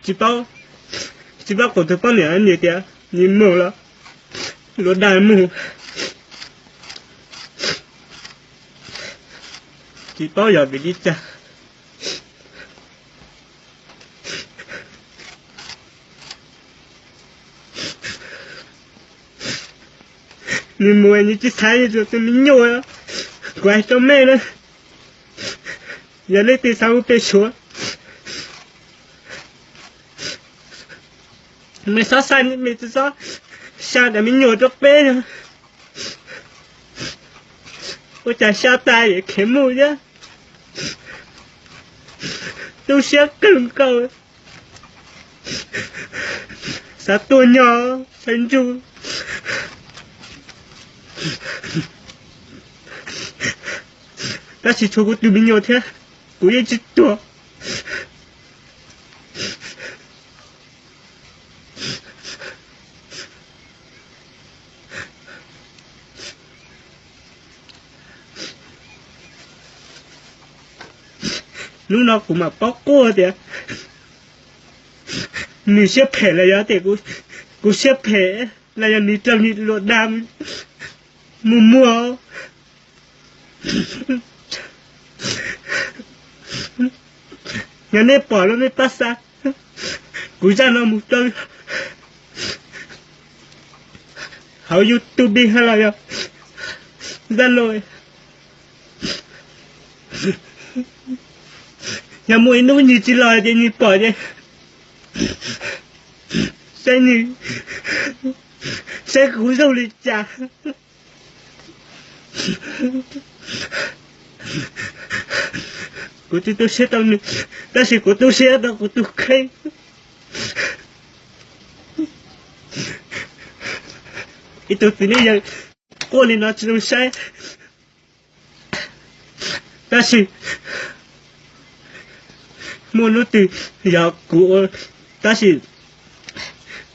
Tsis paub, tsis paub qhov tus poj niam nws tias nws mus los luag dag mus. Tsis paub yog vim li cas. Nws mus nws tsis xaiv tus me nyuam. Kuv hais rau mej na, yog leej twg xav ua pem Suav, mej xob xaiv, mej tsis xob xa daim me nyuam rau peb no. Ua cas xa tas es khiav mus thiab. Tu siab kawg nkaus. Xav tuag nyo, xav ntsug. Tab sis tshuav kuv tus me nyuam thiab, kuv yeej tsis tuag. Hnub no kuv mam paub quaj tias nws siab phem los yog tias kuv siab phem los yog nws raug luag dag mus muag. Yog nej pom no nej pab xa kuv zaj no mus rau hauv YouTube los yog Zalo. Yog muaj ib hnub nws tsis los ces nws pom ces saib nws, saib kuv zoo li cas. Kuv tsis tu siab rau nws, tab sis kuv tu siab rau kuv tus kheej. Ib tug txiv neej yawg quaj li no tsis zoo saib. Tab sis muaj hnub twg yog kuv, tab sis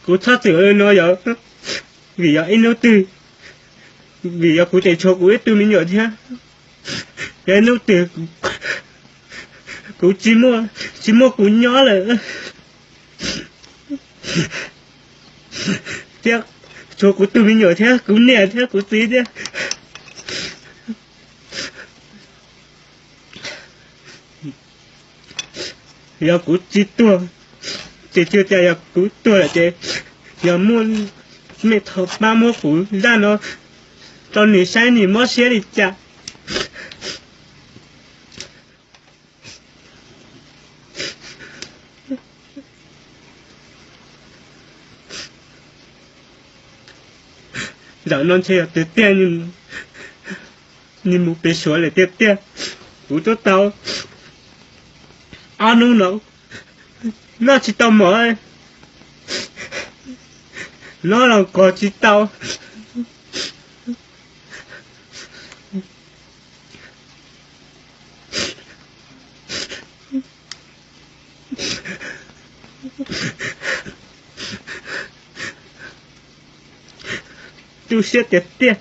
kuv txhob txwm ua li no yog vim yog ib hnub twg, vim yog kuv tseem tshuav kuv ib tug me nyuam thiab. Yog ib hnub twg kuv tsis muaj, tsis muaj kuv nyob lawm thiab, tshuav kuv tus me nyuam thiab kuv niam thiab kuv txiv thiab, yog kuv tsis tuag, ces tsis cas, yog kuv tuag lawm ces yog muaj mej thov pab muab kuv zaj no rau nws saib nws mob siab li cas. Zaum no ntshe yog tiag tiag nws mus pem Suav lawm tiag tiag. Kuv twb tau ob hnub no noj tsis tau mov, noj los kov tsis tau. Tu siab tiag tiag.